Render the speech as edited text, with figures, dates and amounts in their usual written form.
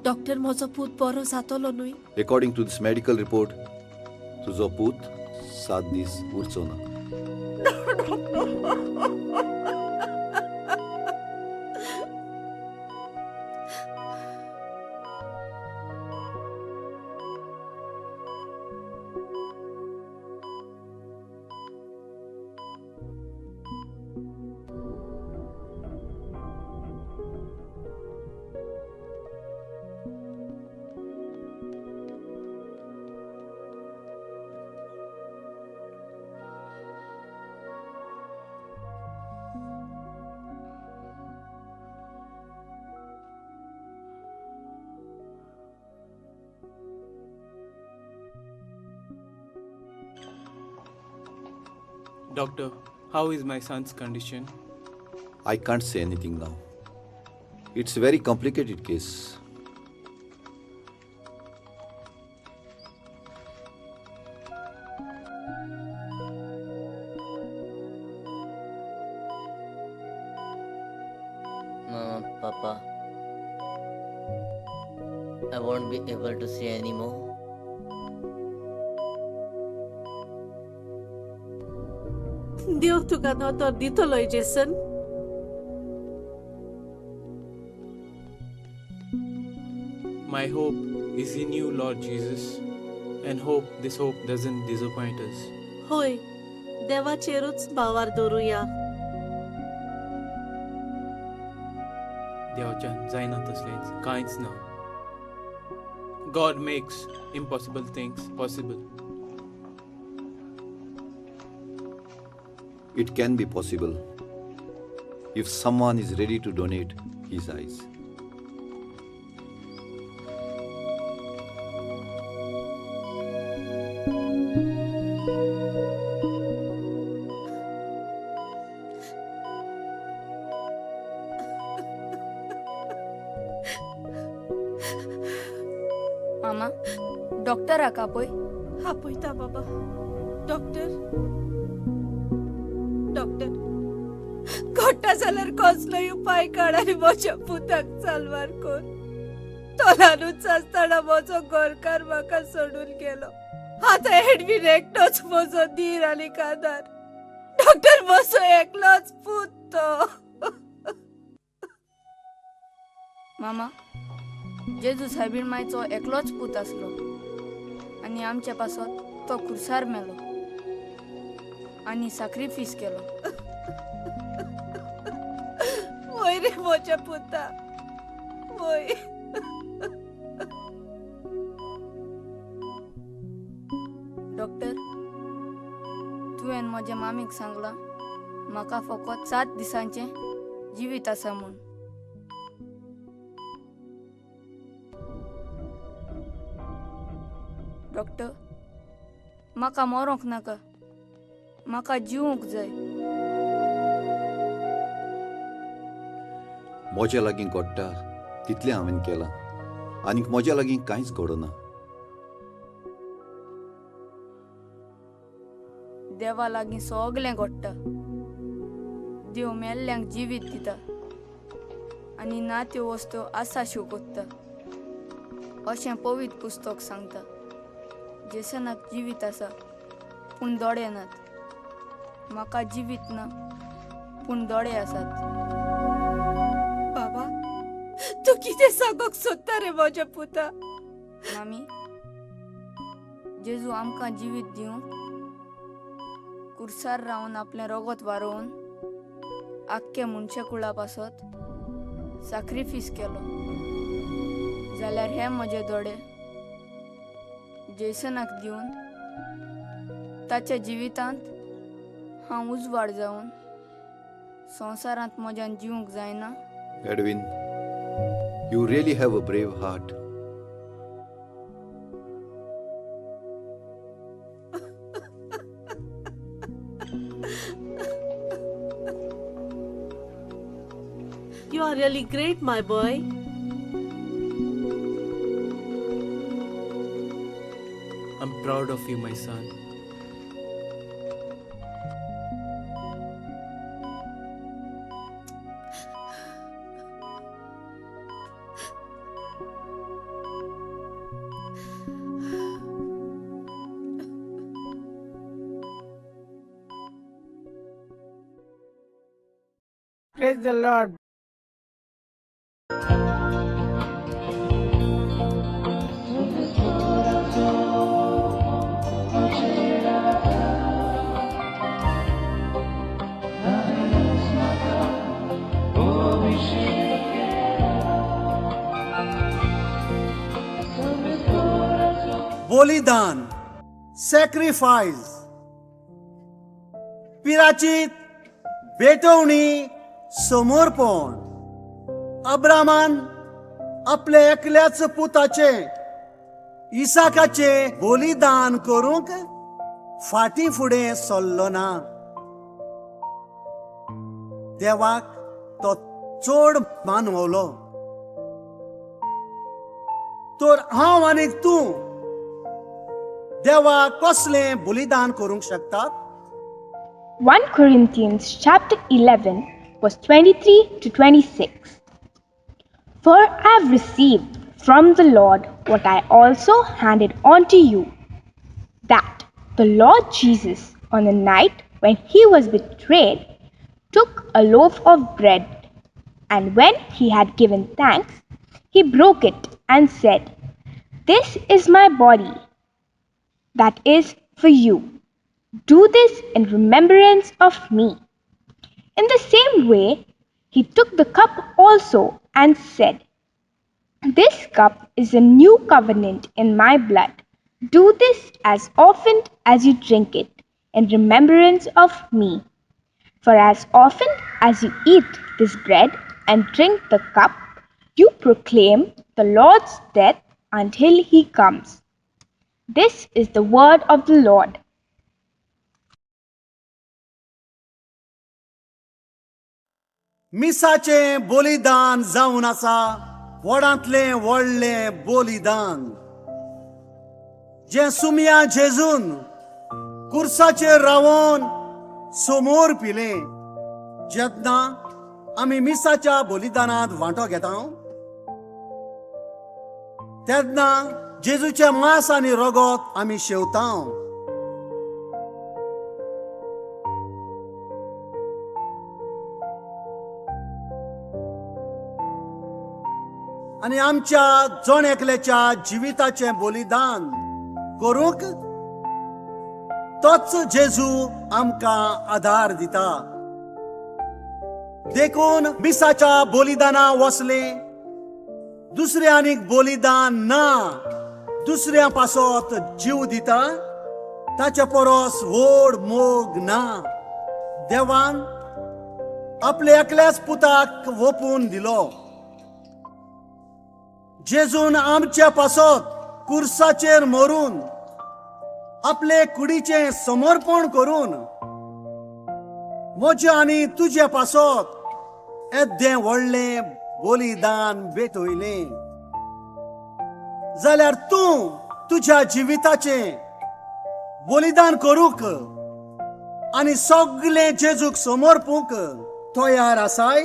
Doctor म्हजो पूत बरो जातलो न्हय? According to this medical report तुजो पूत 7 दीस उरचो ना. Doctor, how is my son's condition? I can't say anything now. It's a very complicated case. Mama, Papa, I won't be able to see anymore. देव तुका नोतर दितलोय Jason. My hope is in you, Lord Jesus, and hope this hope doesn't disappoint us. होय, देवाचेरूच भावार दवरुया. देवाच्यान जायना तसलेंच कांयच ना. God makes impossible things possible. It can be possible if someone is ready to donate his eyes. मामा, डॉक्टराक आपय. आपयता बाबा. Doctor, doctor, घडटा जाल्यार कसलोय उपाय काड आनी म्हज्या पुताक साल्वार कर. तो ल्हानूच आसतना म्हजो घरकार म्हाका सोडून गेलो. आतां एडवीन एकटोच म्हजो धीर आनी कादार. डॉक्टर, म्हजो एकलोच पूत तो. मामा, जेजू सायबीण मायचो एकलोच पूत आसलो आनी आमच्या पासत तो खुर्सार मेलो आनी साक्रिफीस केलो. वय रे म्हज्या पुता, वय. डॉक्टर, तुवें म्हज्या मामीक सांगलां म्हाका फकत 7 दिसांचें जिवीत आसा म्हूण. डॉक्टर, म्हाका मरोंक नाका, म्हाका जिवंक जाय. म्हज्या लागीं घडटा तितलें हांवें केलां, आनीक म्हज्या लागीं कांयच घडना. देवा लागीं सगळें घडटा. देव मेल्ल्यांक जिवीत दिता आनी ना त्यो वस्तू आसा कोत्ता अशें पवित्र पुस्तक सांगता. जेसनाक जिवीत आसा पूण दोळे नात. म्हाका जिवीत ना पूण दोळे आसात. बाबा, तूं कितें सांगूंक सोदता रे म्हज्या पुता? मामी, जेजू आमकां जिवीत दिवंक कुर्सार रावन आपलें रगत वारोवन आख्खे मनशा कुळा पासत साक्रिफीस केलो. जाल्यार हे म्हजे दोळे जेसनाक दिवन ताच्या जिवितांत हांव उजवाड जावन संवसारांत म्हज्यान जिवंक जायना. Edwin, you really have a brave heart. You are really great, my boy. I'm proud of you, my son. Praise the Lord. बलिदान, सॅक्रिफायस, पिराचीत भेटवणी, समर्पण. अब्रामान आपले एकल्याच पुताचे इसाकाचे बलिदान करूंक फाटीं फुडें सरलो ना. देवाक तो चड मानवलो. तर हांव आनीक तूं देवाक कसलें बलिदान करूंक शकतात? 1 Corinthians chapter 11, verse 23 to 26. For I have received from the Lord what I also handed on to you, that the Lord Jesus, on the night when he was betrayed, took a loaf of bread, and when he had given thanks, he broke it and said, "This is my body, that is for you. Do this in remembrance of me." In the same way, he took the cup also and said, "This cup is a new covenant in my blood. Do this as often as you drink it in remembrance of me. For as often as you eat this bread and drink the cup, you proclaim the Lord's death until he comes." This is the word of the Lord. मिसाचें बलिदान जावन आसा व्हडांतलें व्हडलें बलिदान, जें सुमया जेजून कुर्साचेर रावन समोर पिलें. जेन्ना आमी मिसाच्या बलिदानांत वांटो घेता तेन्ना जेजूचें मांस आनी रगत आमी शेवता. आनी आमच्या जण एकल्याच्या जिविताचें बलिदान करूंक तोच जेजू आमकां आदार दिता. देखून मिसाच्या बलिदाना वसले दुसरें आनीक बलिदान ना. दुसऱ्या पासत जीव दिता ताचे परस व्हड मोग ना. देवान आपल्या एकल्याच पुताक वोपून दिलो. जेजून आमच्या पासत कुर्साचेर मरून आपले कुडीचें समर्पण करून म्हज्या आनी तुजे पासत येद्दें व्हडलें बलिदान भेटयलें. जाल्यार तूं तुज्या जिविताचें बलिदान करूंक आनी सगळें जेजूक समर्पूंक तयार आसाय?